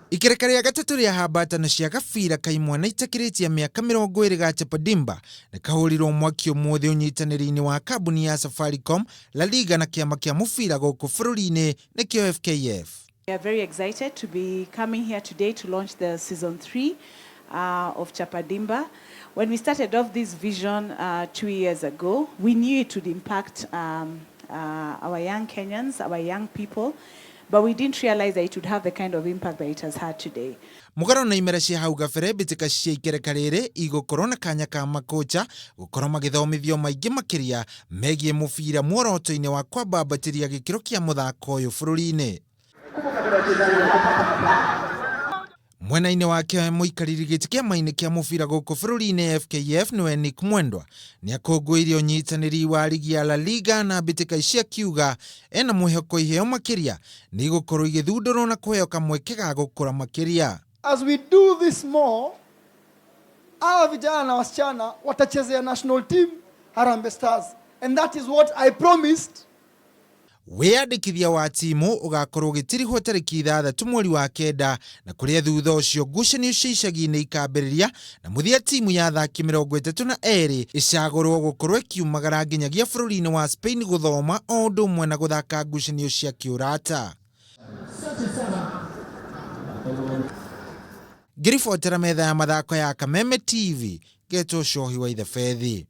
Ikereka rĩa gatatũ rĩa hambatano cia gabira ka imwana itakĩrĩtie mĩaka 20 ga Chapadimba nĩ kahũrirwo mwaki ũmũthĩ ũnyitanĩri-inĩ wa kambuni ya Safaricom, La Liga na kĩama kĩa mũbira gũkũ bũrũri-inĩ nĩkĩo FKF. We are very excited to be coming here today to launch the season 3 of Chapadimba. When we started off this vision 2 years ago, we knew it would impact our young Kenyans, our young people, but we didn't realize that it would have the kind of impact that it has had today. Mũgarũ na imera cia hau gabere, mbĩtĩka cia ikereka rĩrĩ igũkorwo na kanya ka makocha gũkorwo magĩthomithio maingĩ makĩria megiĩ mũbira muoroto-inĩ wa kwambambatĩria gĩkĩro kĩa mũthako ũyũ bũrũri-inĩ. Mwena-inĩ wake mũikarĩri gĩtĩ kĩama-inĩ kĩa mũbira gũkũ bũrũri-inĩ FKF nĩwe Nick Mwendwa nĩakũngũĩire ũnyitanĩri wa ligi ya La Liga na mbĩtĩka ici akiuga ena mwĩhoko iheo makĩria nĩ igũkorwo igĩthundũrwo na kũheo kamweke ga gũkũra makĩria. As we do this more, hawa vijana na wasichana watachezea national team Harambee Stars, and that is what I promised. Wĩyandĩkithia wa timu ũgakorwo ũgĩtirihwo tarĩki 6 mweri wa 9 na kũrĩa thutha ũcio ngucanio cia icagi-inĩ ikambĩrĩria na mũthia timu ya athaki 32 ĩcagũrwo gũkorwo ĩkiumagara nginyagia bũrũri-inĩ wa Spain gũthoma o ũndũ ũmwe na gũthaka ngucanio cia kĩũrata. Ngĩribotera metha ya mathako ya Kameme TV, ngetwo Cohi wa Ithebethi.